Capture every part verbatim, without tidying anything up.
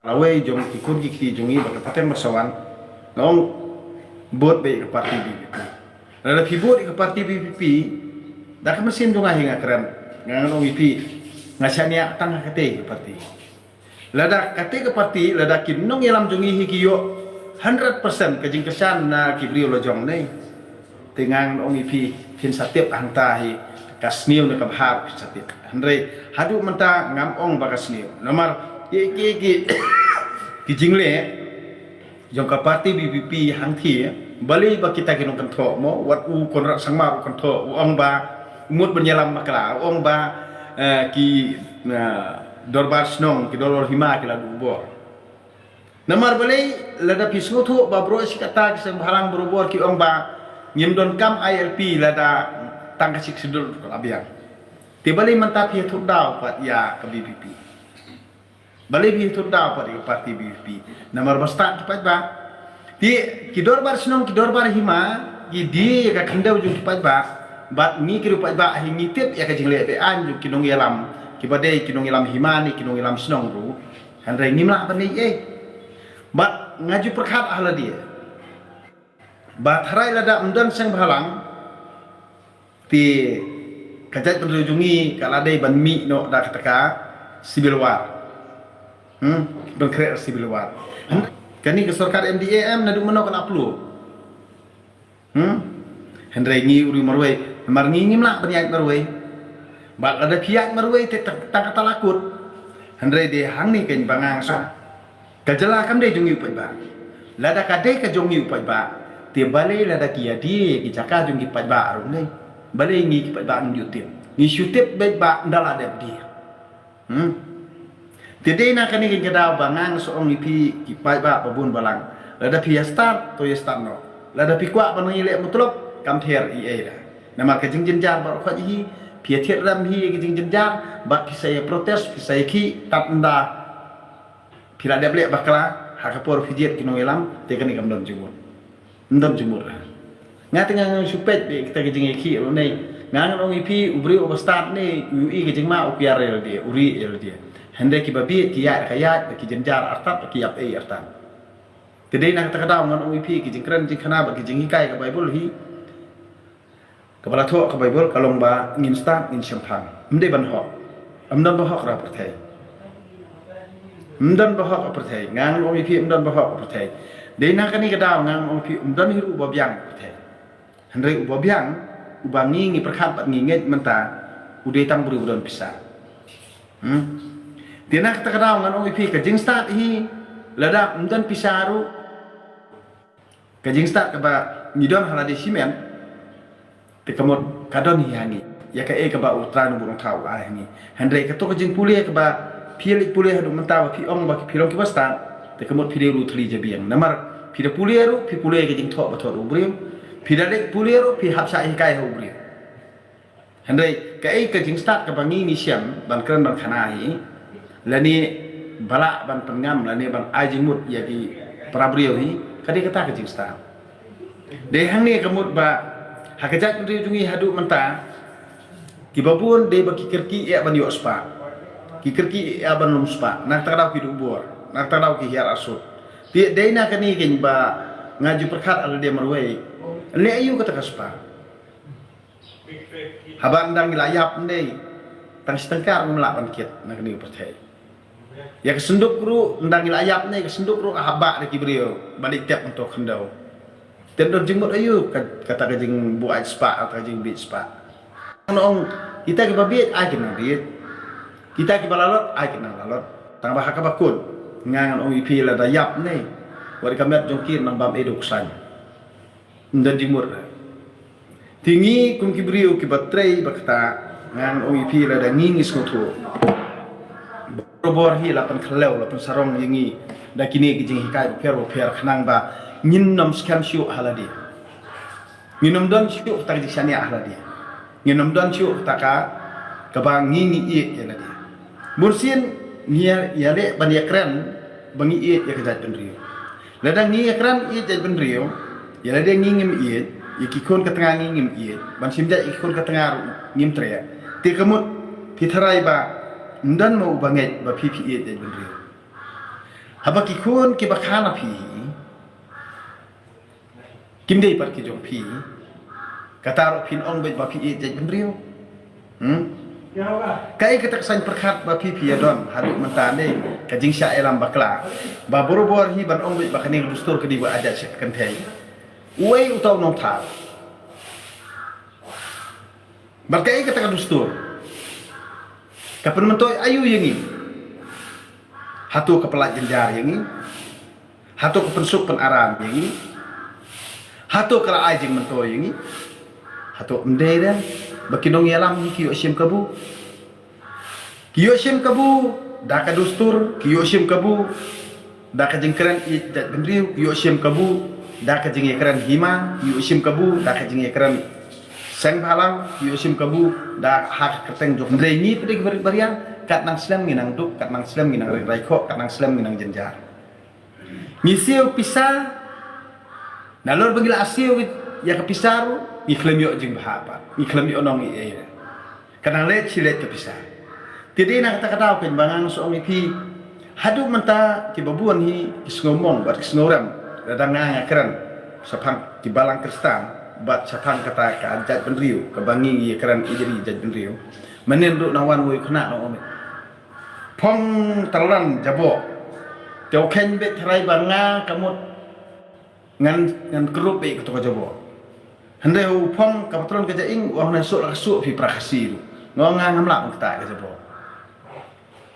Kawei jong ki khun ki kti jong ngi ba ka pateng ba sa wan, nga ong, vote beit ïa ka party VPP. Lada phi vote ïa ka party VPP, da ka mynsiem jong nga hi nga kren, nga ong ïa phi, nga shaniah tang ha katei ka party. Lada katei ka party, lada ki nongïalam jong ngi hi ki ïoh hundred percent ka jingkyrshan na ki briew la jong ne, te nga ong ïa phi, phin sa tip hangta hi ka sniew ne ka bha, phin sa tip. Hynrei haduh mynta ngam ong ba ka sniew. Namar ki, ki, ki, ki jingleh jong ka party VPP hangthie, balei ba kita ki nongkynthoh mo, wat u Conrad Sangma u kynthoh, u ong ba u mut ban ïalam bakla, u ong ba, eh, ki, eh, dorbar shnong, ki dorbar hima ki la duh bor. Namar balei, lada phi sngewthuh ba baroh shi katta ki seng bhalang barobor ki ong ba ngim donkam ILP lada tang ka Sixth Schedule ka la biang. Te balei mynta phi ïathuh daw pat ïa ka VPP? Balei phi ïathuh daw pat ïa ka party VPP? Namar ba stad ki paidbah. Te ki dorbar shnong, ki dorbar hima, ki die ïa ka khyndew jong ki paidbah. Bad ngi ki riew paidbah hi ngi tip ïa ka jingleh be-aiñ jong ki nongïalam, kiba dei ki nongïalam hima ne ki nongïalam shnong ruh. Hynrei ngim lah ban leh ei. Bad nga ju pyrkhat ha lade ba tharai lada ym don seng bhalang, te ka jaitbynriew jong ngi ka la dei ban mih noh da kata ka civil war. Hmm, ban khreh civil war. Kane ka sorkar MDA em naduh mynno ka la pynlong? Hmm? Hynrei ngi u riew marwei, namar ngi ngim lah ban ïaid marwei. Bad lada phi ïaid marwei te tang, tang kata la kut. Hynrei dei hangne keiñ ba nga ngeit, ka jylla kam dei jong ngi u paidbah. Lada ka dei ka jong ngi u paidbah, te balei lada ki ïadie ki jaka jong ki paidbah ruh ne? Balei ngi ki paidbah ngim ju tip? Ngi shu tip beit ba ynda la dep die. Hmm. Te dei na kane ka daw ba nga ngeit, ong ïa phi ki paidbah ba bun balang. Lada phi ïa start, to ïa start noh. Lada phi kwah ban ngi leh mutlop, kam ther ei ei da. Namar ka jingjynjar baroh khoit hi, phi ïa thied rem hi ka jingjynjar, bad phi sa ïa protest, phi sa ïa khih, tad ynda phi la dep leh bakla ha ka por phi jied ki nongïalam, te kane kam don jingmut. Ym don jingmut. Nga te nga ngam shu peit beit kita ki jingïakhih ruh ne. Nga ngan ong ïa phi, u briew uba stad ne u ïohi ka jingma u kiar ïa lade, u ri ïa lade. Hynrei kiba bieit ki ïaid ka ïaid, ki jynjar artat, ki ïap ei artat. Te dei na kata ka daw ngan ong ïa phi, ki jingkren jingkhana bad ki jinghikai ka Baibl hi, kaba la thoh ka Baibl ka long ba ngin stad ngin shemphang. Ym dei ban hok. Ym don ba hok ha pyrthei. Ym don ba hok ha pyrthei. Nga ngan ong ïa phi, ym don ba hok ha pyrthei. Dei na kane ka daw nga ngan ong ïa phi, ym don hi ruh ba biang ha pyrthei. Hynrei uba biang, uba ngi ngi pyrkhat bad ngi ngeit mynta, u dei tang briew ba don pisa. Hmm? Te na kata ka daw ngan ong ïa phi, ka jingstad hi, lada ym don pisa ruh, ka jingstad kaba ngi don ha lade shimet, te ka mut ka don hi ha ngi. Ïa kaei kaba U Trai Nongbuh Nongthaw u ai ha ngi. Hynrei kato ka jingpule kaba phi leit pule haduh mynta ba phi ong ba phi long kiba stad, te ka mut phi dei ruh thli jabieng. Namar phi da pule ruh, phi pule ka jingthoh ba thoh u briew. Phi da leit pule ruh, phi hap shah hikai ha u briew. Hynrei kaei ka jingstad kaba ngi ngi shem ban kren ban khana hi, lane ba lah ban pynngam lane ban ai jingmut ïa ki para briew hi, ka dei kata ka jingstad. Dei hangne ka mut ba ha ka jaitbynriew jong ngi haduh mynta, kiba bun dei ba ki kyrkieh ban ïoh spah, ki kyrkieh ban lum spah, na kata ka daw ki duh bor, na kata ka daw ki hiar arsut. Te dei na kane keiñ ba nga ju pyrkhat ha lade marwei, leh aïu kata ka spah? Haba ynda ngi la ïap ym dei tang shi tyngka ruh ngim lah ban kit na kane ka pyrthei. Ïa ka synduk ruh ynda ngi la ïap ne ka synduk ruh ka hap bah da ki briew ba leit tep hangto khyndew. Te don jingmut aïu ka, kata ka jingbuaid spah, kata ka jingbieit spah. Nga ong kita kiba bieit ai kin nang bieit. Kita kiba lalot ai kin nang lalot. Tang ba ha kaba kut nga ngan ong ïa phi lada ïap ne, wat ka met jong ki nang bam ei da u ksain. Ym don jingmut. Te ngi kum ki briew kiba trei ba kata, ngan ong ïa phi lada ngi ngi sngewthuh. Barabor hi la pynkhlaiñ la pynsarong ïa ngi da kine ki jinghikai bapher bapher khnang ba ngin ym skhem shuh ha lade. Ngin ym don shuh kata ka jingshaniah ha lade. Ngin ym don shuh kata ka kaba ngi ngi ïeit ïa lade. Bunsien ngi ïa, ïaleh ban ïakren ba ngi ïeit ïa ka jaitbynriew. Lada ngi ïakren ïeit jaitbynriew, ïa lade ngi ngim ïeit, ïa ki khun ka tnga ngi ngim ïeit, ban shim jait ïa ki khun ka tnga ruh ngim treh. Te ka mut phi tharai ba ym don mo uba ngeit ba phi phi ïeit jaitbynriew. Haba ki khun kiba kha na phi hi kim dei pat ki jong phi, kata ruh phin ong beit ba phi ïeit jaitbynriew. Hmm? Kaei kata ka saiñ pyrkhat ba phi phi ïa don haduh mynta ne, ka jingshah ïalam bakla ba borabor hi ban ong beit ba kane ka dustur ka dei ba ajaid sha ka kynthei? Uei uta u nongthaw? Bad kaei kata ka dustur ka pynmyntoi aïu ïa ngi? Hato ka pyllait jynjar ïa ngi? Hato ka pynsuk pynaram ïa ngi? Hato ka la ai jingmyntoi ïa ngi? Hato ym dei re ba ki nongïalam hi ki ïoh shim kabu? Ki ïoh shim kabu da ka dustur, ki ïoh shim kabu da ka jingkren ïeit jaitbynriew, ki ïoh shim kabu da ka jingïakren hima, ki ïoh shim kabu da ka jingïakren seng bhalang, ki ïoh shim kabu da ha ka kyrteng jong. Hynrei ngi pat de ki barit baria, kat nang slem ngi nang duk, kat nang slem ngi nang rai khoh, kat nang slem ngi nang jynjar. Ngi siew pisa, nalor ba ngi la siew ïa ka pisa ruh ngi khlem ïoh jingbha pat, ngi khlem ïoh nong ei ei. Ka nang leit shi leit ka pisa. Te dei na kata ka daw kein ba nga shu ong ïa phi, haduh mynta kiba bun hi ki sngewmong bad ki sngewrem lada nga nga kren shaphang ki balang Khristan bad shaphang kata ka jaitbynriew kaba ngi ngi kren ïa jaitbynriew. Mynnin ruh nang wan wei khynnah nang ong, phong Tarlan jaboh. Te u kheiñ beit tharai ba nga ka mut ngan, ngan krup beit kato ka jaboh. Hynrei u phong ka patron ka jaing, u ong, ngan suk la ka suk, phi para Khasi ruh. Nga ong nga ngam lah ban ktah ka jaboh.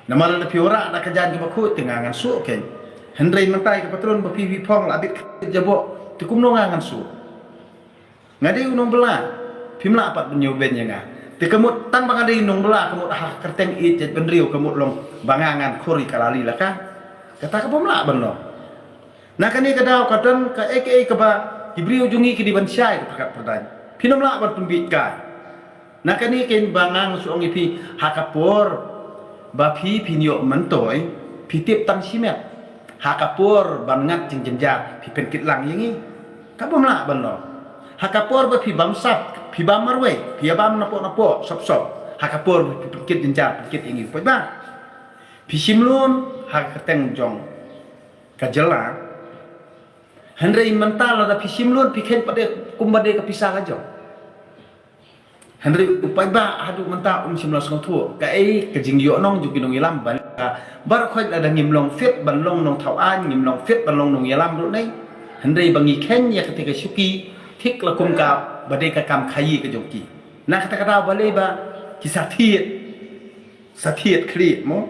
Namar lada phi wanrah da ka jaiñ kaba khuid te nga ngan suk kein. Hynrei mynta ka patron ba phi phi phong la bit ka jaboh, te kumno nga ngan suk? Nga dei u nongbylla, phim lah pat ban ñiew beiñ ïa nga. Te ka mut tang ba nga dei u nongbylla, ka mut ha ka kyrteng ïeit jaitbynriew ka mut long ba nga ngan khur ïa ka lali la ka. Kata ka bym lah ban long. Na kane ka daw ka don kaei kaei kaba ki briew jong ngi ki dei ban shai ka pyrkhat pyrdaiñ. Phin ym lah ban pynbiej kai. Na kane kein ba nga shu ong ïa phi, ha ka por ba phi phin ïoh myntoi, phi tip tang shimet. Ha ka por ban ngat jingjynjar phi pynkit lang ïa ngi. Ka bym lah ban long. Ha ka por ba phi bamsap, phi bam marwei, phi ïa bam napoh napoh sop sop, ha ka por ba phi pynkit jynjar pynkit ïa ngi, u paidbah. Phi shim lun ha ka kyrteng jong ka jylla. Hynrei mynta lada phi shim lun phi kheiñ pat de kumba de ka pisa ka jong. Hynrei u paidbah haduh mynta um shym la sngewthuh kaei ka jingïohnong jong ki nongïalam ba ka baroh khoit lada ngim long fit ban long nongthaw aiñ, ngim long fit ban long nongïalam ruh nei. Hynrei ba ngi kheiñ ïa kata ka shuki thik la kum kaba dei ka kam khaïi ka jong ki. Na kata ka daw balei ba ki sa thied. Sa thied khlieh mo.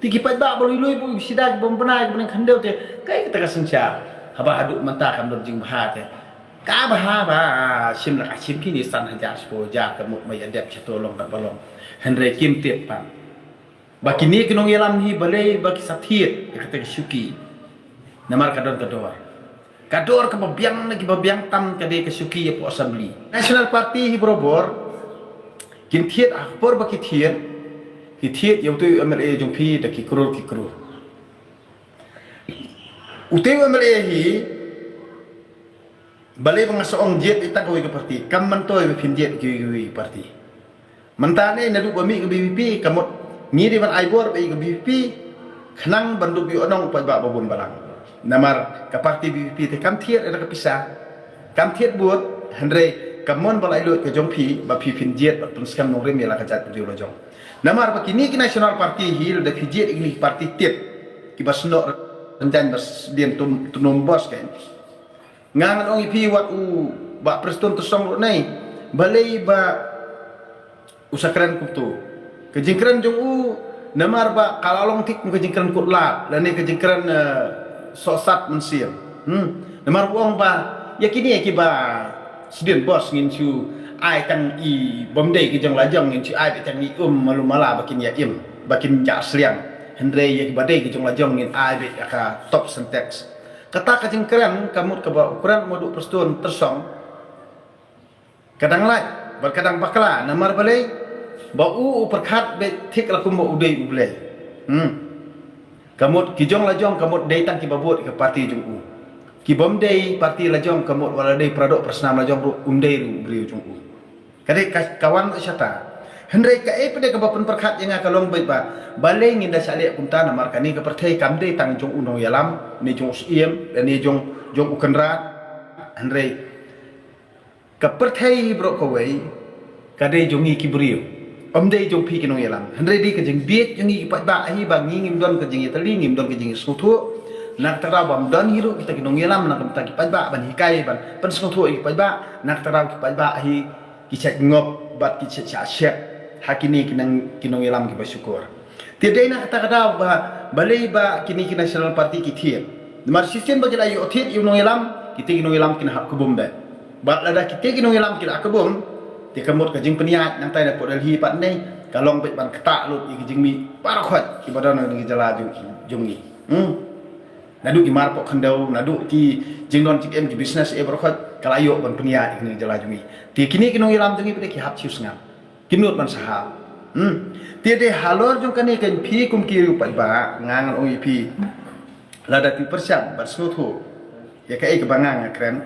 Te ki paidbah ba lui lui ba u sida ki bym bnai ki bneng khyndew te kaei kata ka synshar? Haba haduh mynta kam don jingbha te. Ka bha ba shim la ka shim kine san hajar shiphew hajar ka mut ma ïa dep shato long kat ba long. Hynrei kim tip pat ba kine ki nongïalam hi balei ba ki sa thied ïa kata ka shuki. Namar ka don ka dor. Ka dor kaba biang na kiba biang tam ka dei ka shuki ïa pdeng assembly. National Party hi barabor kin thied ha ka por ba ki thied, ki thied ïa uto u M L A jong phi da ki crore ki crore. Uto u M L A hi balei ba nga sa ong jied ïa tang kawei ka party, kam myntoi ba phin jied ïa kiwei kiwei ki party. Mynta ne naduh ba mih ka B P P ka mut ngi dei ban ai bor ba ïa ka B P P khnang ban dup ïoh nong u paidbah ba bun balang. Namar ka party B P P te kam thied ïa ka pisa, kam thied bud, hynrei ka mon ba lai lut ka jong phi ba phi phin jied ba pynskhem nongrim ïa la ka jaitbynriew la jong. Namar ba kine ki National Party hi lada phi jied ïa kine ki party tip kiba snoh rynjang ba sdien tum tunum bos kein. Nga ngan ong ïa phi wat u Bah Prestone Tynsong ruh nei balei ba u sa kren kumto. Ka jingkren jong u namar ba ka la long thik kum ka jingkren kut lad lane ka jingkren eh, sohsat mynsiem. Hmm. Namar u ong ba ïa kine kiba sdien bos ngin shu ai tang i bym dei ki jong la jong ngin shu ai beit tang i um malu mala ba kin ïa im ba kin ïa sliang. Hynrei ïa kiba dei ki jong la jong ngin ai beit ïa ka top Sintex. Kata ka jingkren ka mut kaba u kren ma u Prestone Tynsong ka dang lait bad ka dang bakla namar balei ba u u pyrkhat beit thik la kum ba u dei u Blei. Hmm. Ka mut ki jong la jong ka mut dei tang kiba bud ka party jong u. Ki bym dei party la jong ka mut wat la dei paradoh parasnam la jong ruh um dei ruh u briew jong u. Ka dei ka, ka wan shata. Hynrei kaei pat de kaba pynpyrkhat ïa nga ka long beit ba balei ngin da shah leh kumta, namar kane ka pyrthei kam dei tang jong u nongïalam ne jong u Syiem ne jong jong u Kynrad. Hynrei ka pyrthei hi baroh kawei ka dei jong ngi ki briew, ym dei jong phi ki nongïalam. Hynrei dei ka jingbieit jong ngi ki paidbah hi ba ngi ngim don ka jingïatylli, ngim don ka jingsngewthuh. Na kata ka daw bym don hi ruh kita ki nongïalam, na kata ki paidbah ban hikai, ban pynsngewthuh ïa ki paidbah. Na kata ka daw ki paidbah hi ki shait ngop bad ki shait shah shet ha kine ki nang, ki nongïalam kiba shukor. Te dei na kata ka daw ba balei ba kine ki national party ki thied. Namar shisien ba ki la ïoh thied ïa u nongïalam, kita ki nongïalam kin hap kbum beit. Bad lada kita ki nongïalam ki la kbum, te ka mut ka jingpynïaid nangtai na pdeng hi pat ne ka long beit ban ktah lut ïa ki jingmih baroh khoit kiba don ha kane ka jylla jong, jong ngi. Hmm. Naduh ki mar pok khyndew, naduh ki jingdon jingem ki business eh baroh khoit ka la ïoh ban pynïaid ïa kane ka jylla jong ngi. Te kine ki nongïalam jong ngi pat de ki hap siew sngap. Ki nud ban sahap. Hmm. Te dei halor jong kane kan phi kum ki riew paidbah, nga ngan ong ïa phi, lada phi pyrshang ban sngewthuh ïa kaei kaba nga nga kren,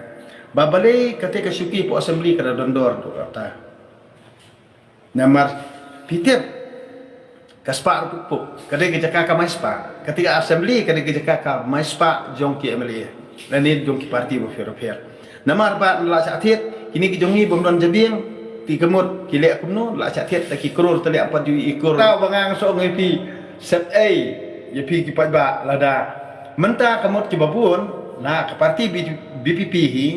ba balei kata ka shuki hapoh assembly ka da don dor duh kata. Namar phi tip, ka spah ruh puk puk, ka dei ka jaka ka mai spah. Kata ka assembly ka dei ka jaka ka mai spah jong ki M L A lane jong ki party bapher bapher. Namar ba la shah thied, kine ki jong ngi bym don jabieng, te ka mut ki leh kumno, la shah thied da ki klur, te leh pat ju i klur. Tau ba nga nga shu ong ïa phi, sep ei ïa phi ki paidbah, lada mynta ka mut kiba bun na ka party B-, B P P hi,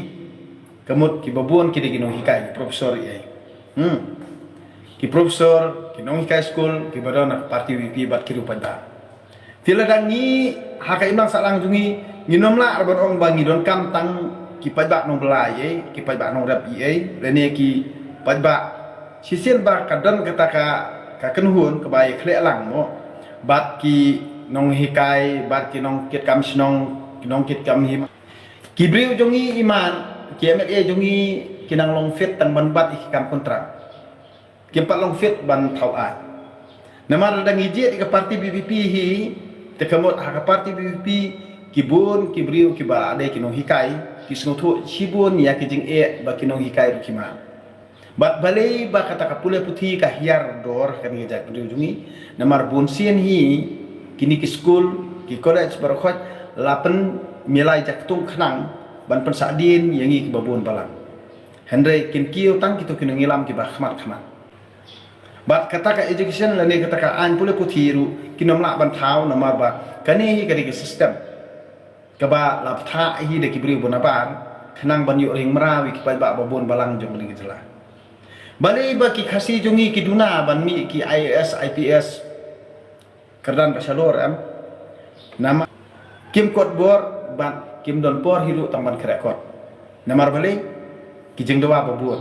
ka mut kiba bun ki dei ki nonghikai, ki professor ei. Hmm. Ki professor, ki nonghikai skul kiba don na ka party B P P bad ki riew paidbah. Te lada ngi ha ka imlang sahlang jong ngi, ngin ym lah ruh ban ong ba ngi donkam tang ki paidbah nongbylla ei, ki paidbah nongrep ei, lane ki paidbah, shisien ba ka don kata ka, ka kynhun kaba ïakhleh lang mo bad ki nonghikai, bad ki nongkitkam shnong, ki nongkitkam hima. Ki briew jong ngi iman, ki M L A jong ngi ki nang long fit tang ban bat ïa ki kam kontrak. Kim pat long fit ban thaw aiñ. Namar lada ngi jied ïa ka party B P P hi, te ka mut ha ka party B P P ki bun ki briew kiba dei ki nonghikai, ki sngewthuh shibun ïa ki jingeh ba ki nonghikai ruh ki man. Bad balei ba kata ka pule puthi ka hiar dor ha kane ka jaitbynriew jong ngi, namar bunsien hi kine ki skul, ki college baroh khoit la pynmyllai jaktung khnang ban pynsahdien ïa ngi kiba bun balang. Hynrei kin kiew tang kito ki nongïalam kiba khmat khmat. Bad kata ka education lane kata ka aiñ pule puthi ruh kin ym lah ban thaw, namar ba kane hi ka dei ka system kaba la bthah hi da ki briew ba nabar khnang ban ïoh ring mraw ïa ki paidbah ba bun balang jong kane ka jylla. Balei ba ki Khasi jong ngi ki duna ban mih ki I A S, I P S, kyrdan ba shalor em? Namar kim kot bor bad kim don por hi ruh tang ban khreh kot. Namar balei? Ki jingdawa ba bun.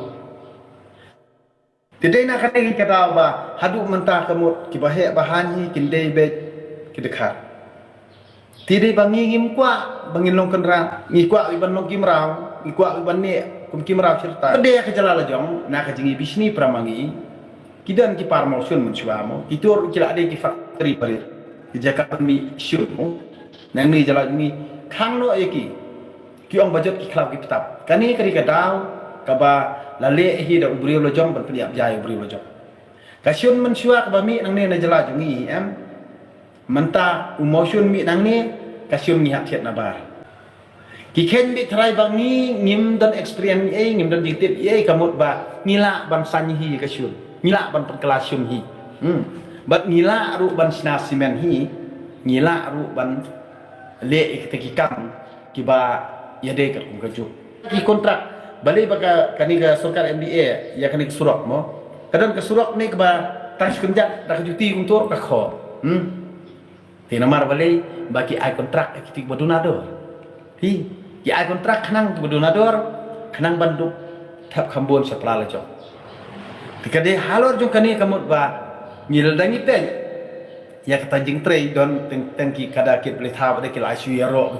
Te dei na kane ka daw ba haduh mynta ka mut kiba heh ba haiñ hi kin dei beit ki dkhar. Te dei ba ngi ngim kwah ba ngin long kynrad, ngi kwah ban long ki mraw, ngi kwah ban neh kum ki mraw shirta. Ka dei ka jylla la jong, na ka jingïabishni para ma ngi. Ki don ki par mawshun mynshuwa mo, ki tur ki la dei ki factory barit, ki jaka pynmih shun mo. Nangne jylla jong ngi khang noh ïa ki. Ki ong ba jot ki khlaw ki btap. Kane ka dei ka daw kaba la leh hi da u briew la jong ban pynïap jai u briew la jong. Ka shun mynshuwa kaba mih nangne na jylla jong ngi em. Mynta u mawshun mih nangne, ka shun ngi hap thied nabar. Ki kheiñ beit tharai ba ngi ngim don experience ei, ngim don jingtip ei, ka mut ba ngi lah ban saiñ hi ka shun, ngi lah ban pynkylla shun hi. Hmm. Bad ngi lah ruh ban shna simen hi, ngi lah ruh ban leh ïa kita ki kam kiba ïadei katkum ka juk. Ki kontrak, balei ba ka, kane ka sorkar M D A ïa kane ka surok mo. Ka don ka surok ne kaba tang shu kynjat da ka juti kumto ka kho. Hmm. Te namar balei ba ki ai kontrak ïa kito kiba duna dor. Hi, ki ai kontrak khnang kiba duna dor, khnang ban dup thep kham bun sha para la jong. Te ka dei halor jong kane ka mut ba ngi lada ngi peit ïa kata jingtrei don teng, teng ki kada kit blei thaw ba dei ki la shu ïaroh.